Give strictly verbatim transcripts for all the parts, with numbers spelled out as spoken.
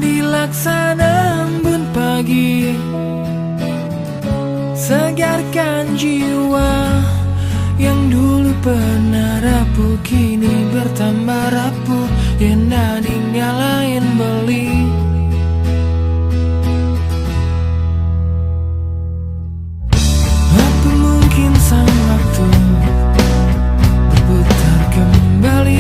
Di laksana embun pagi, segarkan jiwa yang dulu pernah rapuh, kini bertambah rapuh, yén da ninggalain beli. Apa mungkin sang waktu berputar kembali,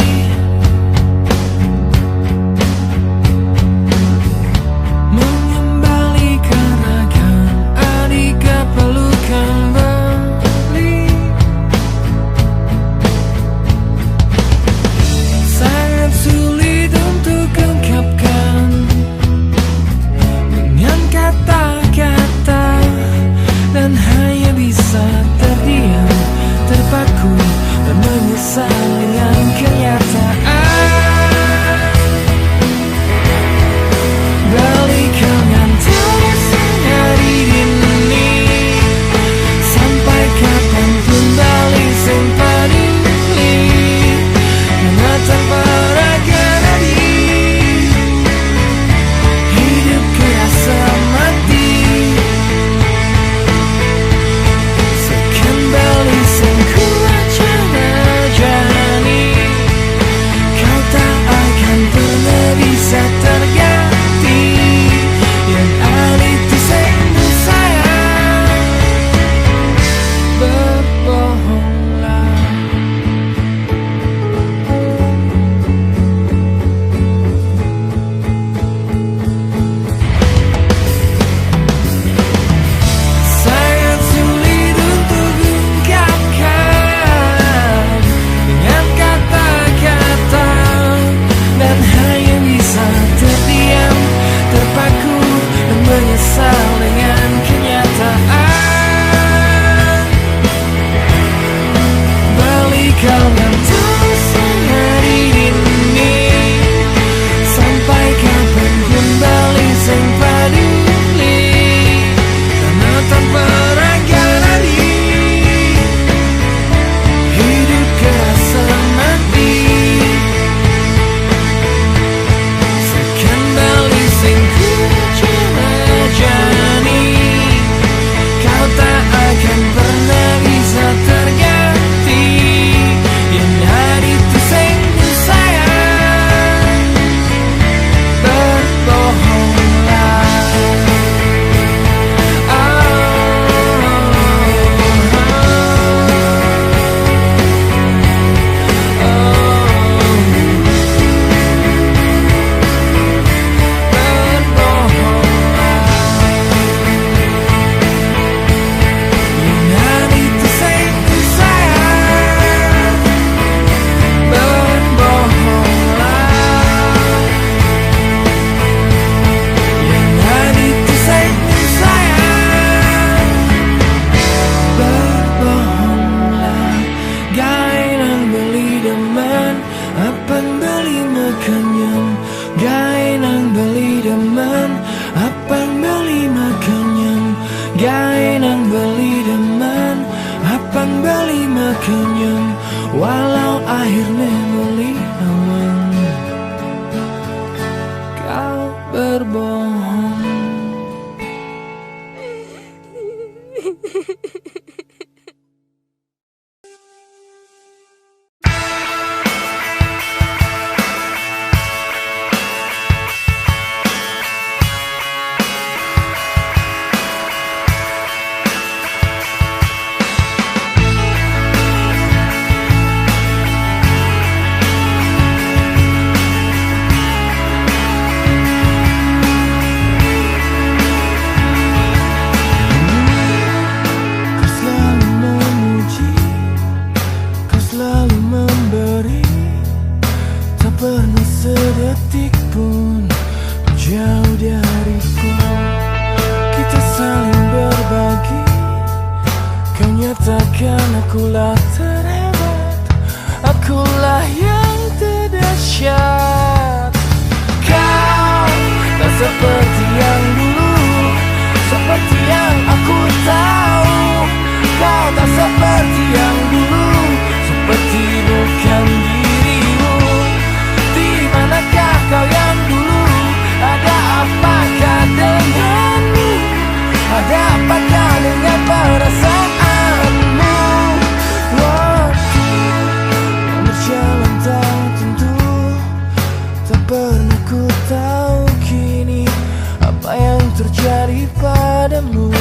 mengembalikan rakan adik ke pelukan beli? Sangat sulit untuk ungkapkan dengan kata-kata, dan hanya bisa terdiam, terpaku, dan menyesal dengan kenyataan. Beli kau ngantuk sehari ini, sampai kapanpun beli sing paduli, karena tanpa rakan adik, hidup kerasa mati. Sekembali sing kuat jalani, kau tak akan pernah bisa terganti. Yang ada itu sing sayang, berbohonglah. Sangat sulit untuk ungkapkan dengan kata-kata, dan hanya bisa terdiam, terpaku, dan menyesal dengan kenyataan. Beli kau ngantuk sehari ini, sampai kapanpun beli sing paduli, karena tanpa rakan adik, hidup kerasa mati. Sekembali sing kuat jalani, kau tak akan pernah bisa terganti. Yang ada itu sing sayang, berbohonglah. Oh, oh, oh. Gai nang beli demen, apang beli makanyam. Gai nang beli demen, apang beli makanyam. Gai nang beli demen, apang beli makanyam. Walau akhirnya beli awang, kau berbohong. Kau selalu memuji, kau selalu memberi, tak pernah sedetik pun jauh dariku. Kita saling berbagi, kau nyatakan akulah terhebat, akulah yang terdahsyat. Kau tak seperti yang dulu, seperti yang aku tahu. Kau tak seperti yang dulu, seperti bukan dirimu. Di manakah kau yang dulu? Ada Tahu kini apa yang terjadi padamu.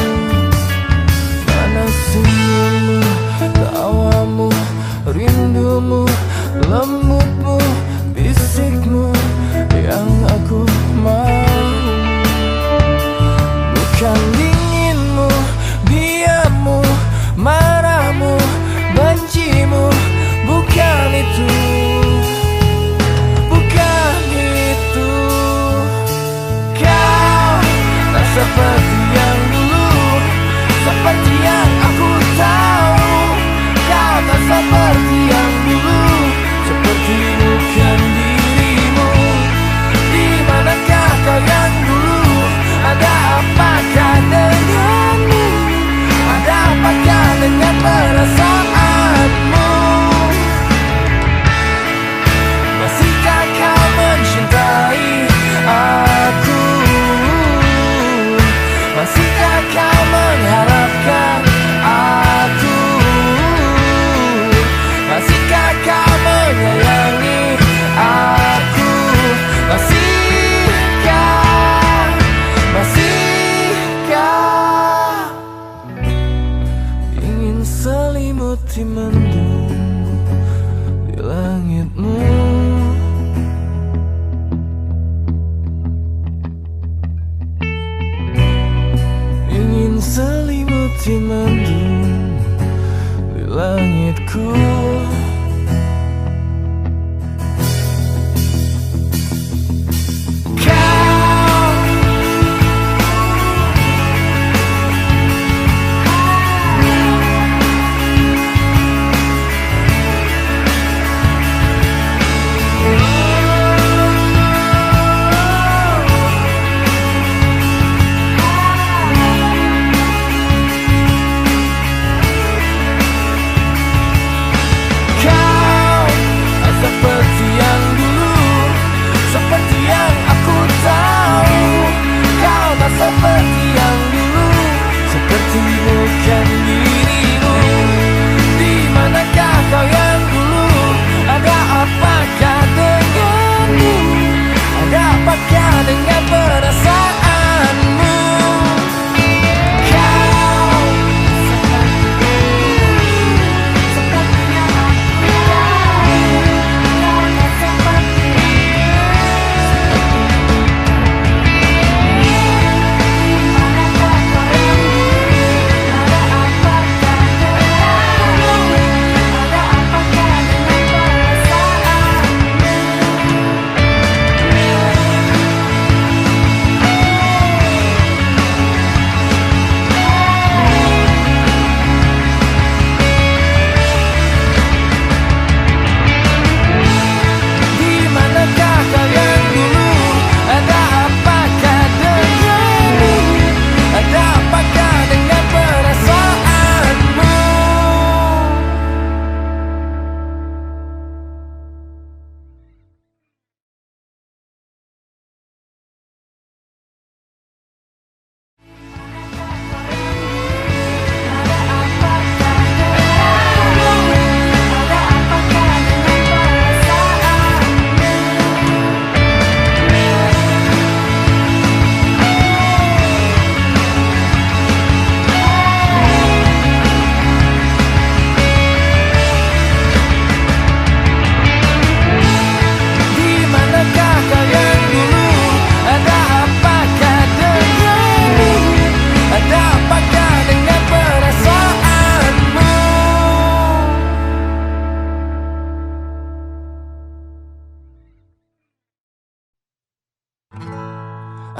Mana senyummu, tawamu, rindumu, lembutmu, bisikmu yang aku mau. Bukan dinginmu, diammu, marahmu, bencimu, bukan itu. Bukan itu. Kau tak seperti yang dulu, seperti yang aku tahu. Kau tak seperti yang dulu, seperti bukan dirimu. Di manakah kau yang dulu? Ada apakah denganmu? Ada apakah dengan perasaanmu? Masihkah kau mencintai aku? Masihkah kau mengharapkan aku? Masihkah kau menyayangi aku? Masihkah, masihkah ingin selimuti mendung di langitmu? Ingin selimuti mendung di langitku. Kau Kau tak seperti yang dulu, seperti yang aku tahu. Kau tak seperti yang dulu, seperti bukan dirimu. Di manakah kau yang dulu? Ada apakah denganmu? Ada apakah dengan perasaanmu? Kau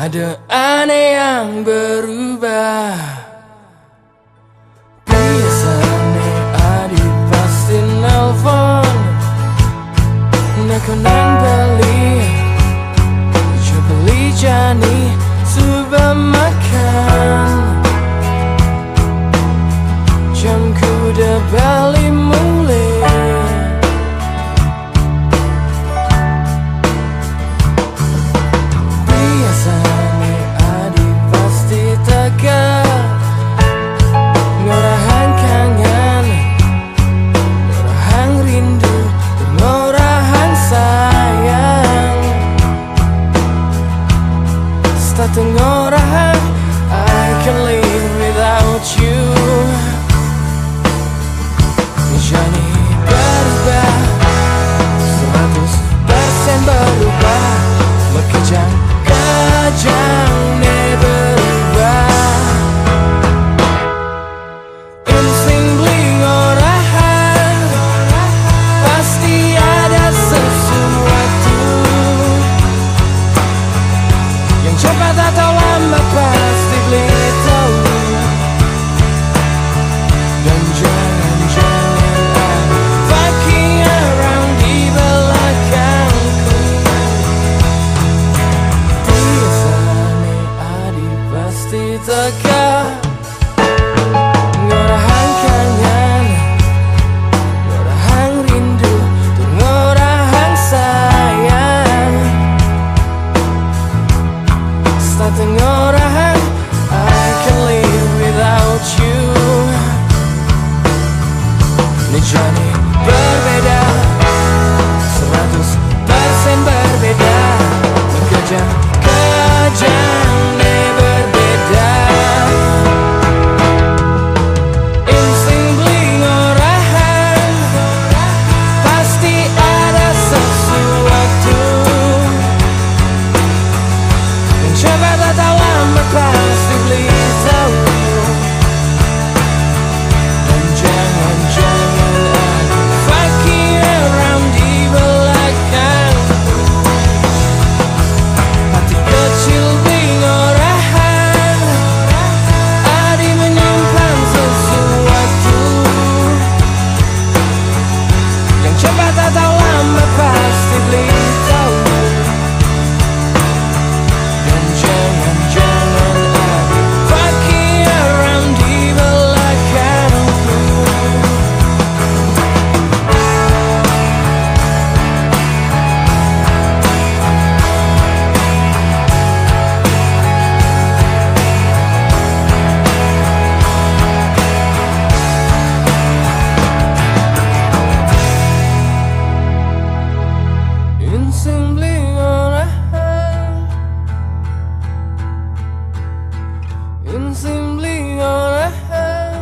Ada aneh yang berubah. Biasanya Adi pasti nelpon. Nak kenang beli, coba beli jani, coba makan. Jam kuda beli mulai. Biasanya Adi pasti tegak, ngorahang kangen, ngorahang rindu, ngorahang sayang. Tengorahang, I can live without you. Jani berubah, seratus persen berubah. Mekejang-kejang ne berubah. Insting beli ngorahang, pasti ada sesuatu yang cepat atau lambat pasti beli tahu. Dan jangan-jangan ada fucking around di belakangku. Biasanya ada pasti teka. Ngorahang kangen, ngorahang rindu, ngorahang sayang. Satu ngorahang, I can live without you. Ni jani berbeda, seratus persen berbeda. Mekejang-kejang ne berbeda. Insting beli ngorahang, pasti ada sesuatu yang cepat atau lambat pasti beli tahu. Dan jangan-jangan ada fucking around di belakangku. Hati kecil beli ngorahang, ada menyimpan sesuatu yang cepat atau lambat pasti beli tahu. Dan jangan-jangan ada fucking around di belakangku. Insting beli ngorahang, insting beli ngorahang.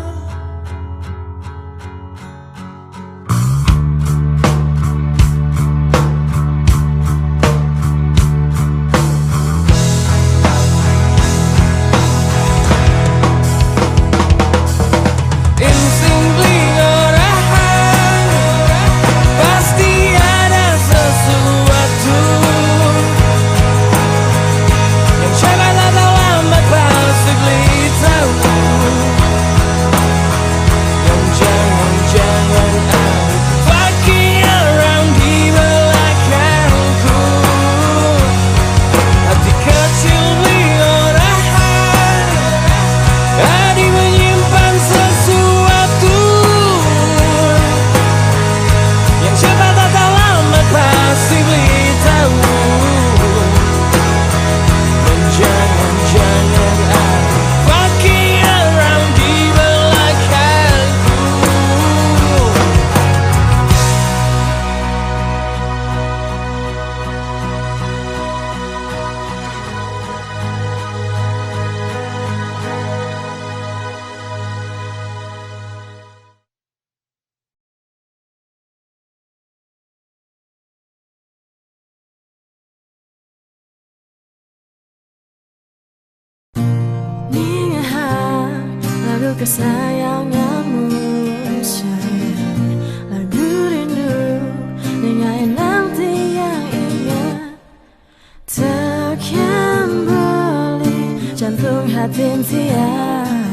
Insting beli ngorahang, pasti ada sesuatu yang cepat atau lambat pasti beli tahu. Dan jangan-jangan ada fucking around di belakangku. Hati kecil beli ngorahang, ada menyimpan sesuatu yang cepat atau lambat pasti beli tahu. Dan jangan-jangan ada fucking around di belakangku. Ninga ha lagu kesayanganmu, sayang. Lagu rindu, ninga enang tiang ingat. Tekan beli jantung hati tiang.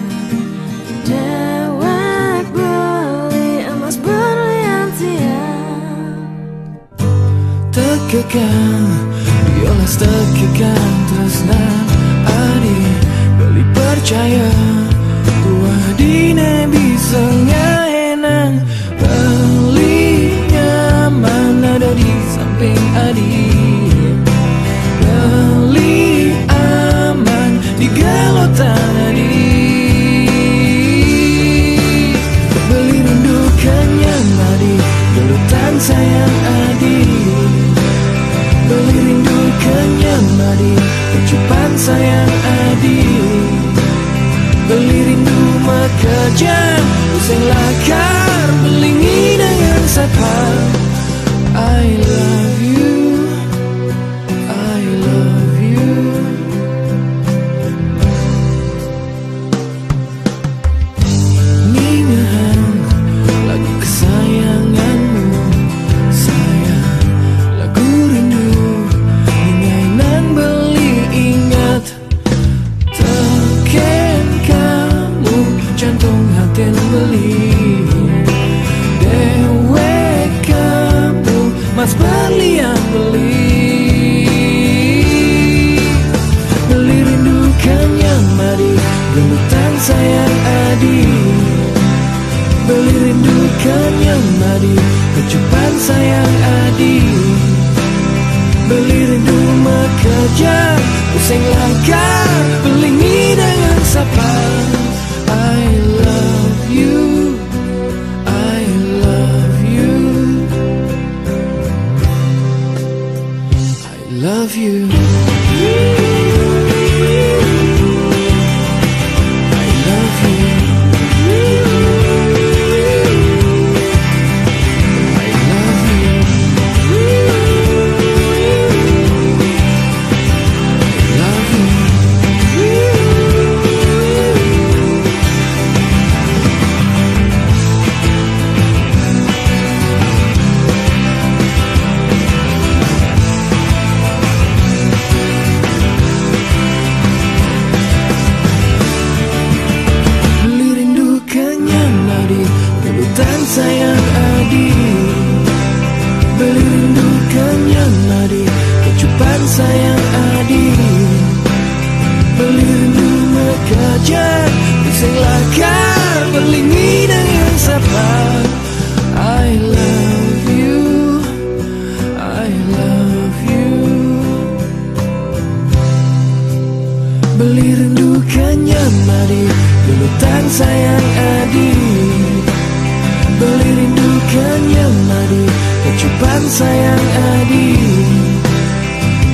Dewek beli emas berlian tiang. Tekekan, yolas tekekan tresna adi. Beli percaya, tuah dine bisa ngaenang. Beli nyaman ada di samping adi. Beli aman di gelutan adi. Beli rindu kenyang adi, gelutan sayang adi. Beli rindu kenyang Kecupan sayang adi, beli rindu makajang, useng lakar, belingi dengan sapa. I love you, I love you. Ningehang lagu kesayanganmu, sayang, lagu rindu, ningai nan beli ingat. Teken kamu, jantung hatin beli. Dewek kamu, mas berlian beli. Beli rindukan yang madi, gelutan sayang adi. Beli rindukan yang madi, kecupan sayang adi. Beli rindu makajang, useng lakar, belingi dengan sapa. I love you, I love you. I love you. I love you. I love you. I love you. Beli rindukan yang madi, gelutan sayang adi. Beli rindukan yang madi, kecupan sayang adi. Beli rindu makajang, useng lakar, belingi dengan sapa. I love you, I love you. Beli rindukan yang madi, gelutan sayang adi. Beli rindukan yang madi, kecupan sayang adi.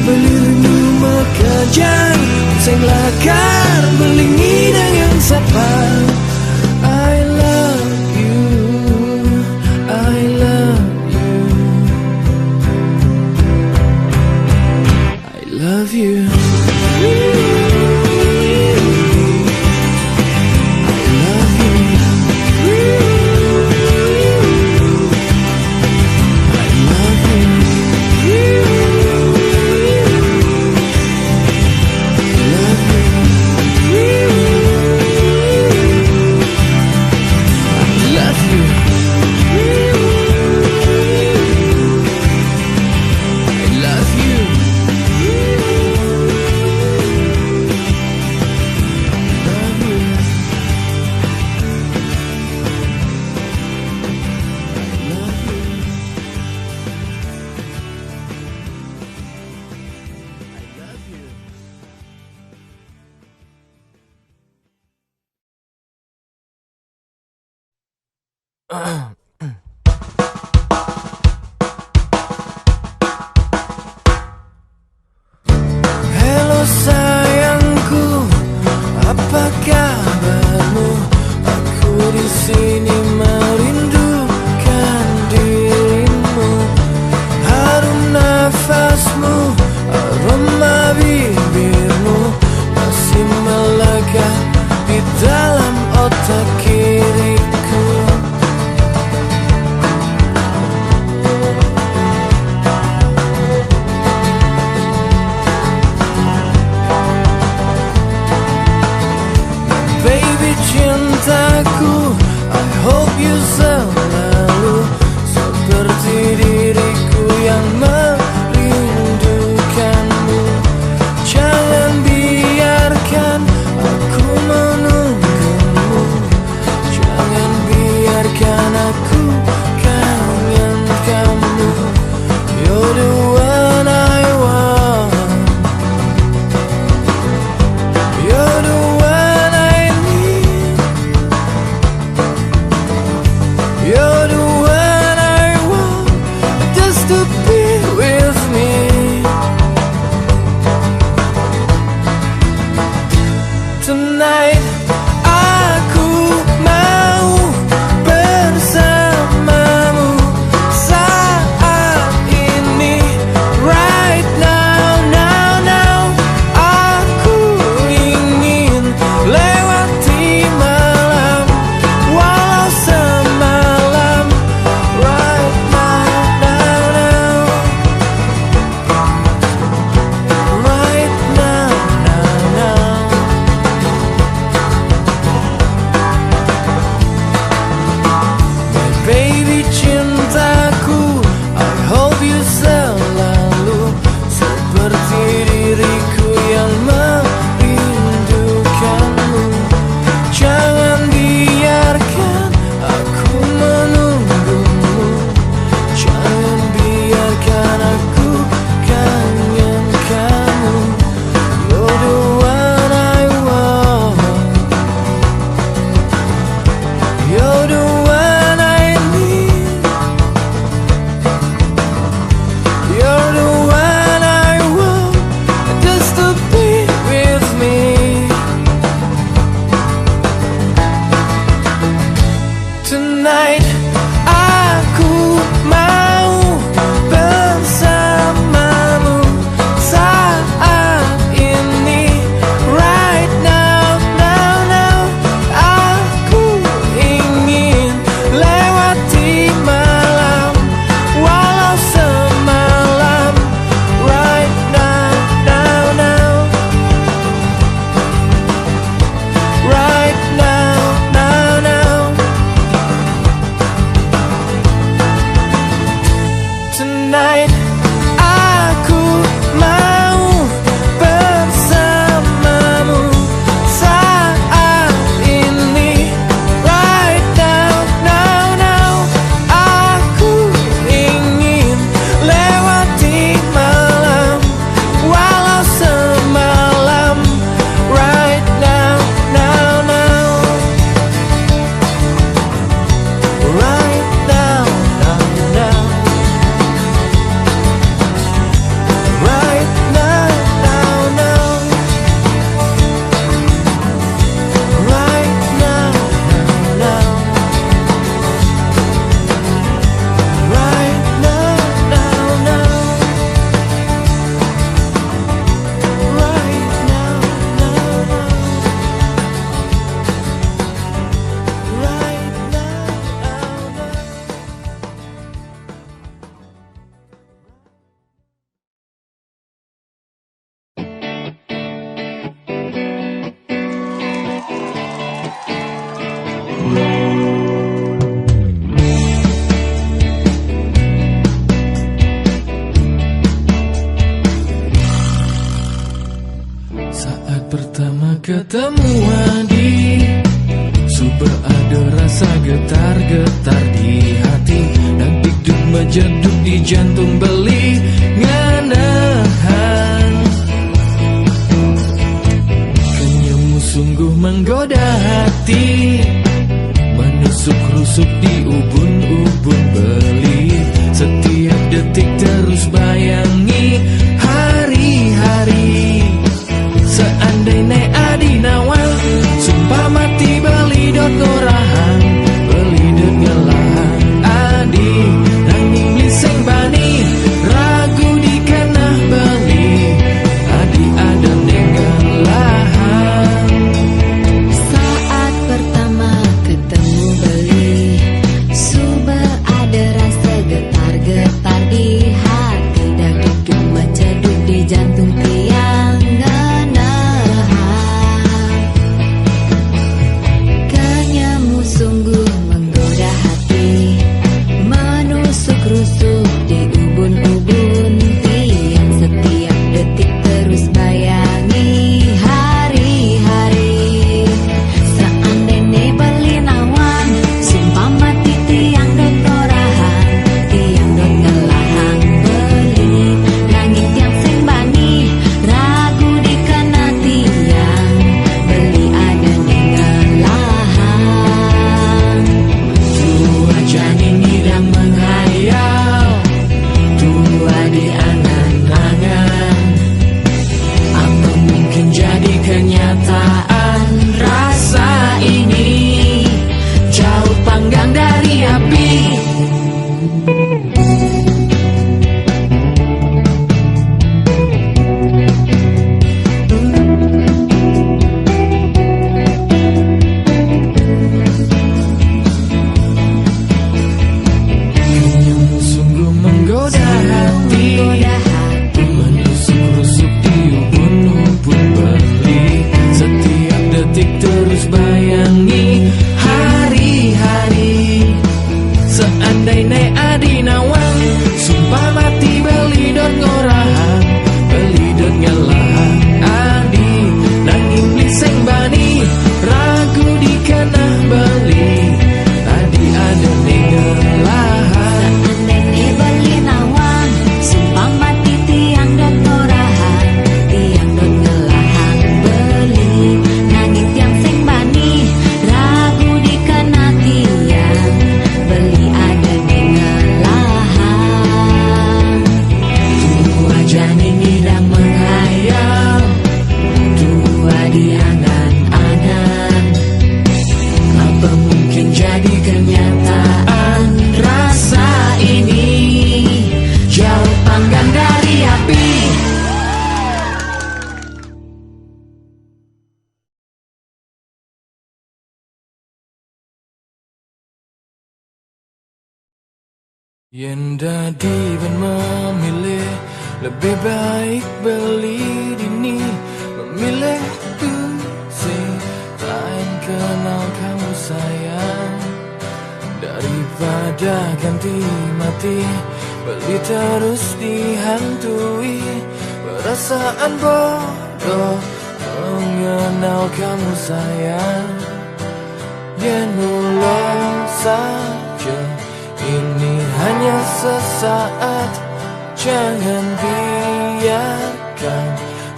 Beli rindu makajang, useng lakar, belingi dengan sapa. I love you, I love you. I love you. I love you. I love you. I love you. I love you. I love you. I love you. I love you. I love you. Halo sayangku, apa kabarmu? Aku di sini merindukan dirimu. Harum nafasmu, aroma bibirmu masih melekat di dalam otak kiriku. Ketemu adi, suba ada rasa getar-getar di hati. Dagdikduk majeduk di jantung beli ngenehan. Kenyemu sungguh menggoda hati, menusuk-rusuk di ubun-ubun beli. Setiap detik terus bayangi hari-hari. Seandaine adi nawang, sumpah mati beli dot ngorahang, beli dot ngelahang adi, nanging beli sing bani, ragu di keneh beli, adi ada ning ngelahang. Saat pertama ketemu beli, suba ada rasa getar-getar di hati, dagdikduk majeduk di jantung tiang ngenehan. Kenyemu sungguh menggoda hati, menusuk-rusuk di ubun-ubun tiang, setiap detik terus bayangi hari-hari. Seandaine beli nawang, sumpah mati tiang dot ngorahang, tiang dot ngelahang beli, nanging tiang sing bani, ragu di keneh tiang, beli ada ning ngelahang. Tua jani ngidang menghayal, tua di angan-angan. Apa mungkin jadi kenyataan rasa ini? Jauh panggang dari api. Kenyemu sungguh menggoda hati, menusuk-rusuk di ubun-ubun beli. Setiap detik terus bayangi hari-hari. Seandaine adi nawang, sumpah mati beli dot ngorahang, beli dot ngelahang adi, nanging beli sing bani, ragu di keneh beli, adi ada ning ngelahang. Seandaine beli nawang, sumpah mati tiang dot ngorahang, tiang dot ngelahang beli, nanging tiang sing bani, ragu di keneh tiang, beli ada ning ngelahang. Tua jani ngidang menghayal, tua di angan-angan. Apa mungkin jadi kenyataan rasa ini? Jauh panggang dari api. Yen dadi ben memilih, lebih baik beli dini. Memilih tu sing lain kenal kamu sayang, daripada ganti mati, beli terus dihantui perasaan bodoh mengenal kamu sayang. Yen mula saja ini hanya sesaat, jangan biarkan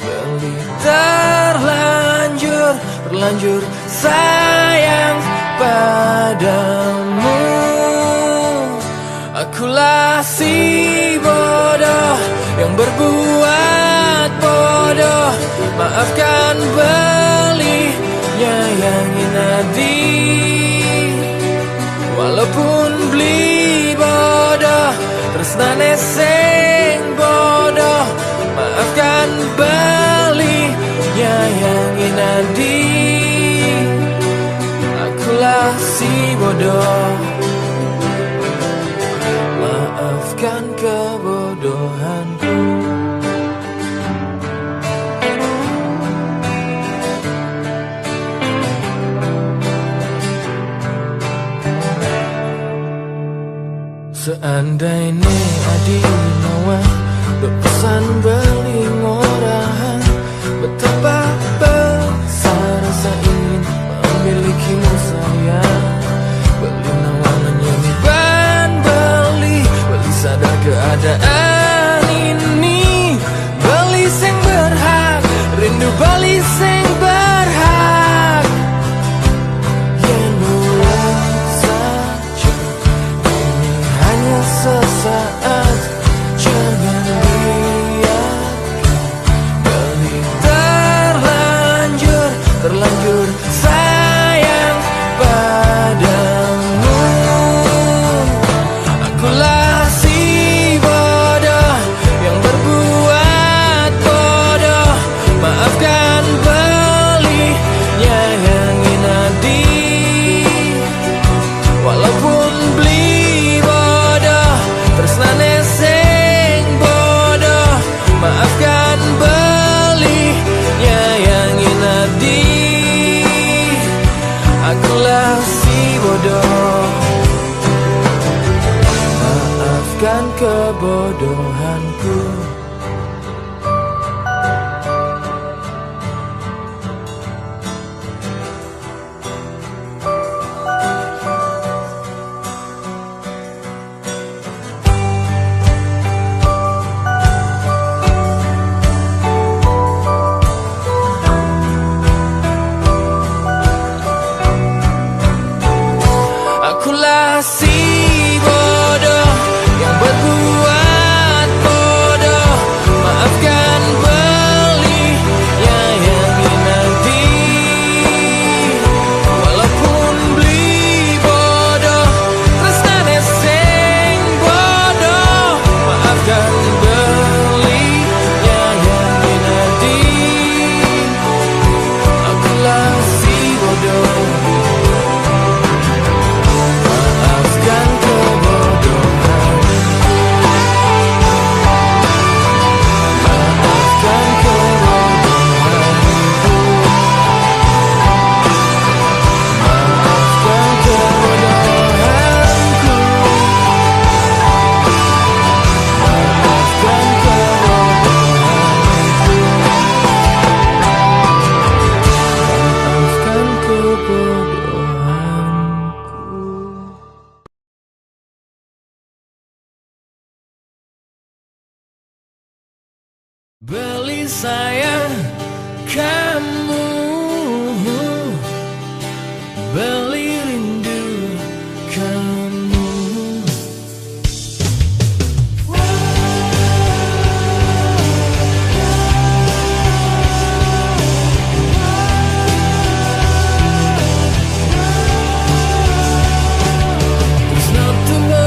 beli terlanjur, terlanjur sayang padamu. Akulah si bodoh yang berbuat bodoh. Maafkan beli nyayang inadi. Walaupun beli bodoh, tresnane sing bodoh. Maafkan beli nyayang inadi. Akulah si bodoh. Maafkan kebodohanku. Seandaine adi nawang, dot pesan beli ngorahang, betapa besar Sing berhak, yen mulai saja. Ini hanya sesaat, jangan biarkan beli terlanjur, terlanjur sayang padamu. Akulah si bodoh yang berbuat bodoh. Maafkan belinya yang inadi. Walaupun beli bodoh, tresnane sing bodoh. Maafkan belinya yang inadi. Akulah si bodoh. Maafkan kebodohanku. Akulah si bodoh yang berbuat bodoh. Maafkan belinya yang inadi. Walaupun beli bodoh, tresnane sing bodoh. Maafkan belinya yang inadi. Akulah si bodoh. Maafkan kebodohan. Maafkan kebodohan. Maafkan kebodohanku. Maafkan kebodohanku. Maafkan kebodohanku. Beli sayang kamu, beli rindu kamu. Terus no tunggu,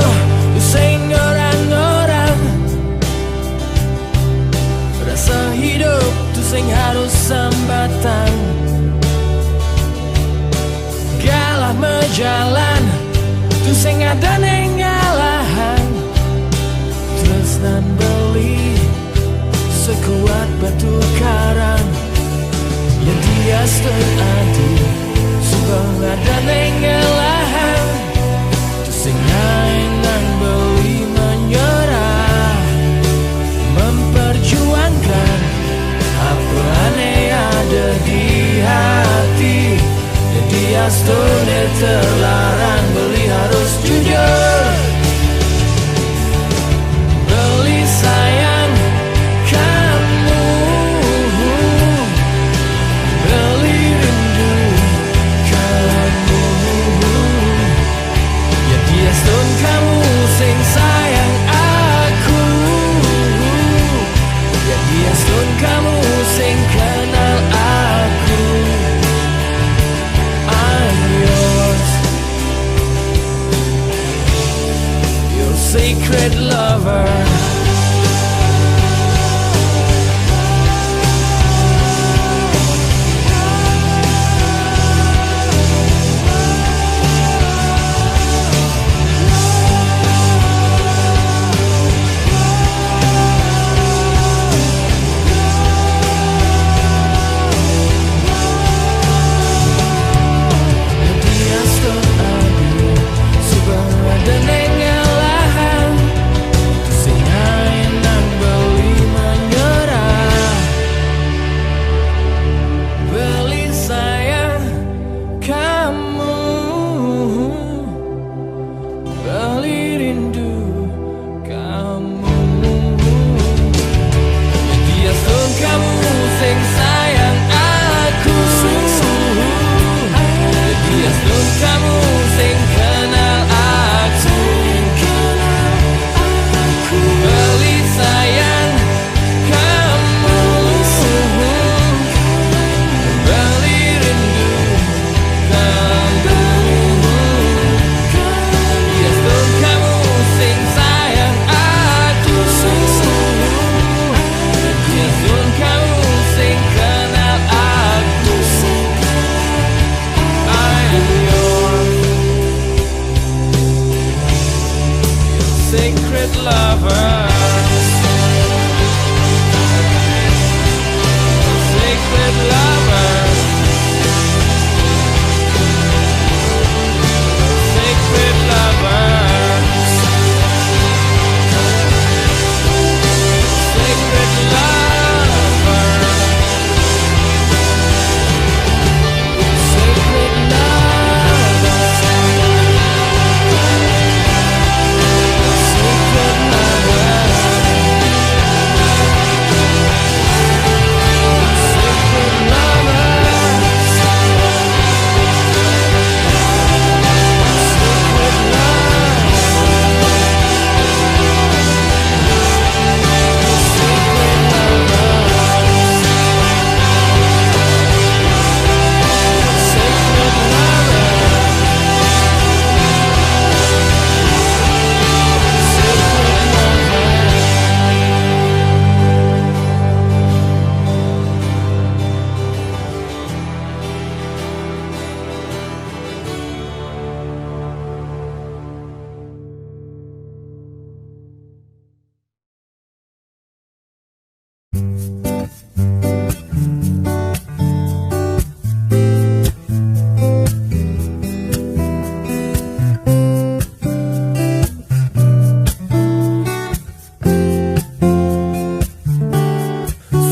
tu sing orang-orang. Rasa hidup tu sing harus sambatan. Galah mejalan tu sing ada neng ngalahan. Tresnan beli sekuat batu karang. Yang diastun adi, sumbang ada neng ngalahan. Tu sing nang beli menyerah, memperjuangkan apa ane ada di hati. Yang diastun terlarang, beli harus jujur. Beli sayang kamu, beli rindu kamu. Ya diastun kamu sing sayang aku. Ya diastun kamu sing kenal aku. I'm yours.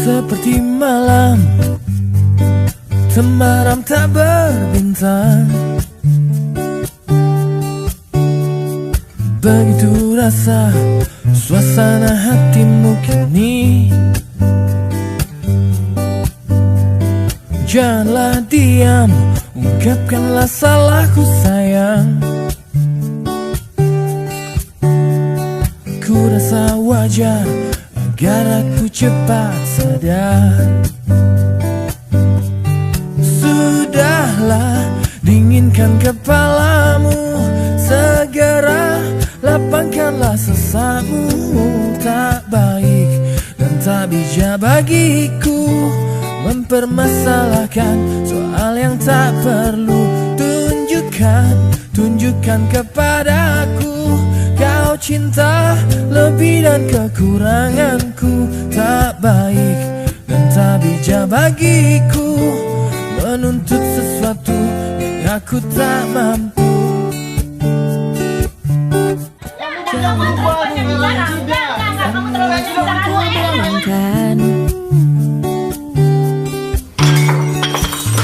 Seperti malam temaram tak berbintang, begitu rasa suasana hatimu kini. Janganlah diam, ungkapkanlah salahku, sayang. Ku rasa wajar agar aku cepat sadar. Sudahlah, dinginkan kepalamu. Segera lapangkanlah sesakmu. Tak baik dan tak bijak bagiku mempermasalahkan soal yang tak perlu. Tunjukkan, tunjukkan kepadaku kau cinta lebih dan kekuranganku. Tak baik dan tak bijak bagiku menuntut sesuatu yang aku tak mampu.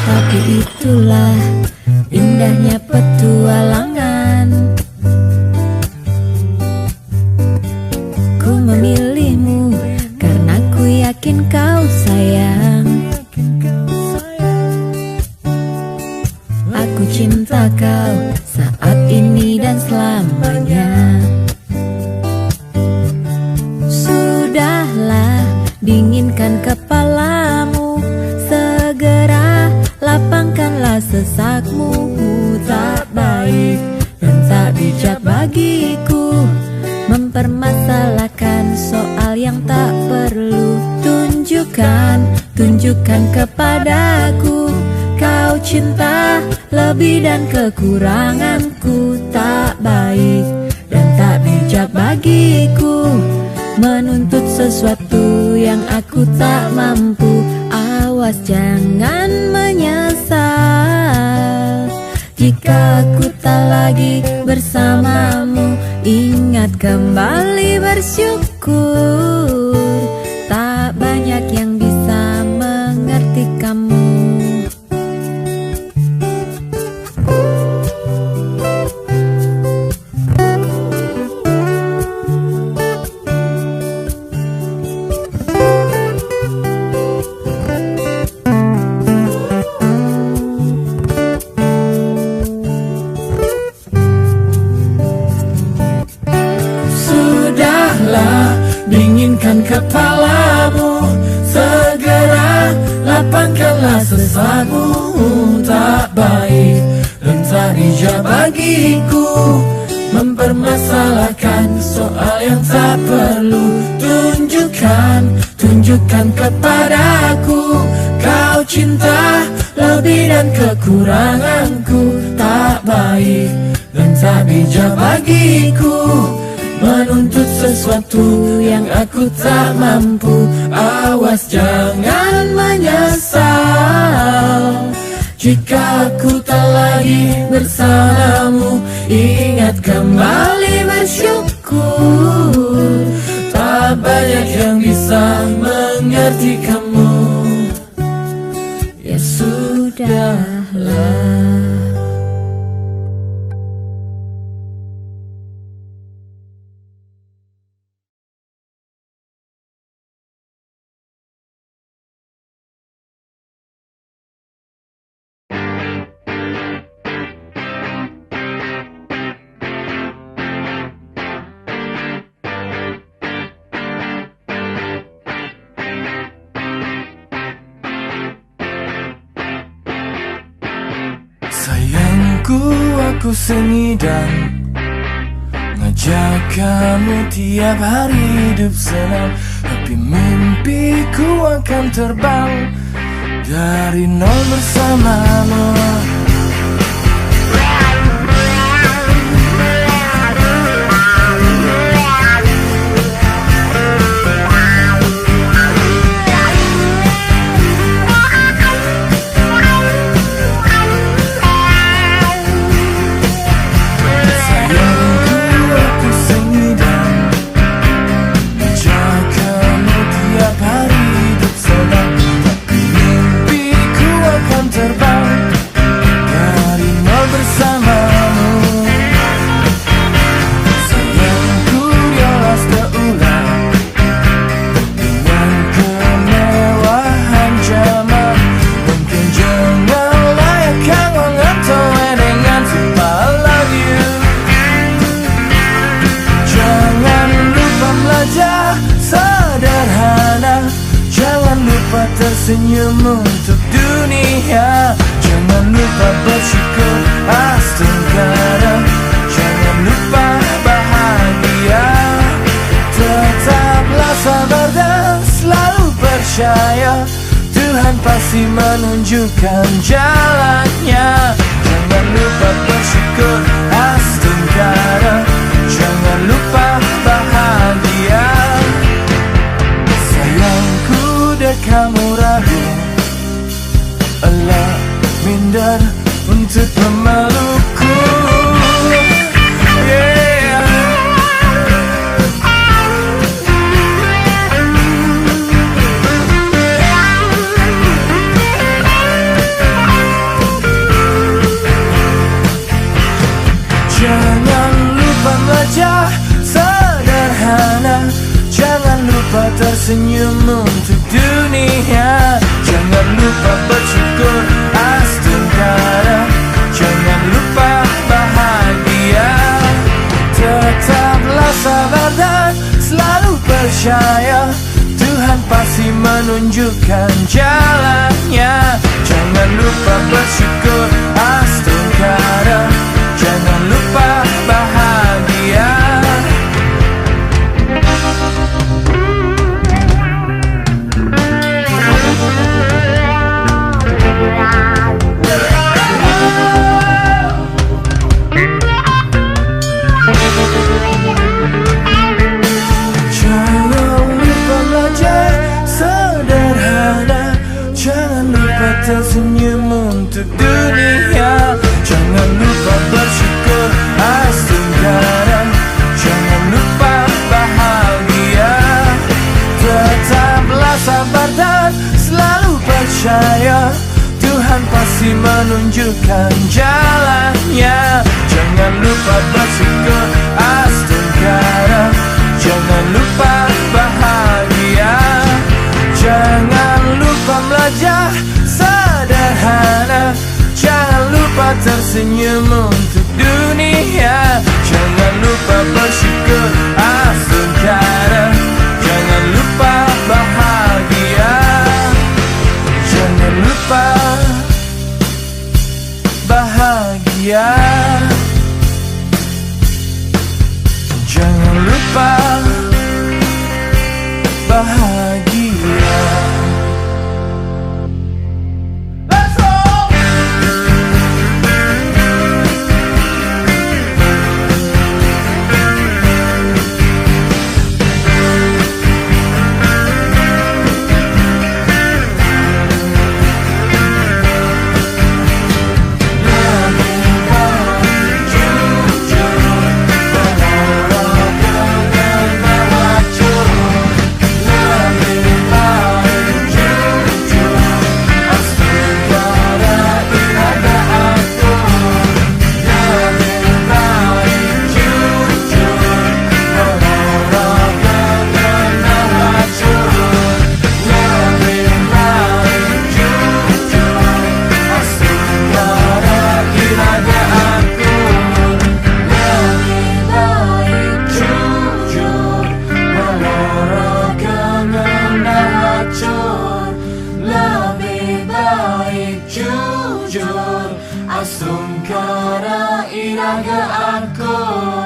Tapi itulah indahnya petualangan. Ku memilihmu karena ku yakin kau sayang. Aku cinta kau saat ini dan selamanya. Sudahlah, dinginkan kepalamu. Segera lapangkanlah sesakmu. Tak baik dan tak bijak bagiku mempermasalahkan soal yang tak perlu. Tunjukkan, tunjukkan kepadaku kau cinta lebih dan kekuranganku. Tak baik dan tak bijak bagiku menuntut sesuatu yang aku tak mampu. Awas, jangan menyesal jika aku tak lagi bersamamu. Ingat kembali bersyukur, tak banyak yang bisa mengerti kamu. Sudahlah, dinginkan kepalamu. Segera lapangkanlah sesakmu. Tak baik dan tak bijak bagiku mempermasalahkan soal yang tak perlu. Tunjukkan, tunjukkan kepadaku kau cinta lebih dan kekuranganku. Tak baik dan tak bijak bagiku menuntut sesuatu yang aku tak mampu. Awas, jangan menyesal jika aku tak lagi bersamamu. Ingat kembali bersyukur, tak banyak yang bisa mengerti kamu. Ya sudahlah. Sayangku, aku sengidang ngajak kamu tiap hari hidup senang. Tapi mimpiku akan terbang dari nol bersamamu. Sayangku, aku sengidang ngajak kamu tiap hari hidup Tersenyum untuk dunia. Jangan lupa bersyukur, astungkara. Jangan lupa bahagia. Tetaplah sabar dan selalu percaya, Tuhan pasti menunjukkan jalannya. Jangan lupa bersyukur, astungkara. Jangan lupa bahagia. Sayangku, dek kamu ragu, elak minder untuk memelukku. Yeah. Jangan lupa belajar sederhana. Jangan lupa tersenyum untuk dunia. Jangan lupa bersyukur, astungkara. Jangan lupa bahagia. Tetaplah sabar dan selalu percaya, Tuhan pasti menunjukkan jalannya. Jangan lupa bersyukur, astungkara. Jangan lupa bahagia. Jangan lupa belajar sederhana. Jangan lupa tersenyum untuk dunia. Jangan lupa bersyukur, astungkara. Jangan lupa bahagia. Tetaplah sabar dan selalu percaya, Tuhan pasti menunjukkan jalannya. Jangan lupa bersyukur, astungkara. Jangan lupa bahagia. Jangan lupa belajar sederhana. Jangan lupa tersenyum untuk dunia. Jangan lupa bersyukur, astungkara. Jangan lupa bahagia. Jangan lupa bahagia. Jangan lupa bahagia. Lebih baik jujur, astungkara iraga aku.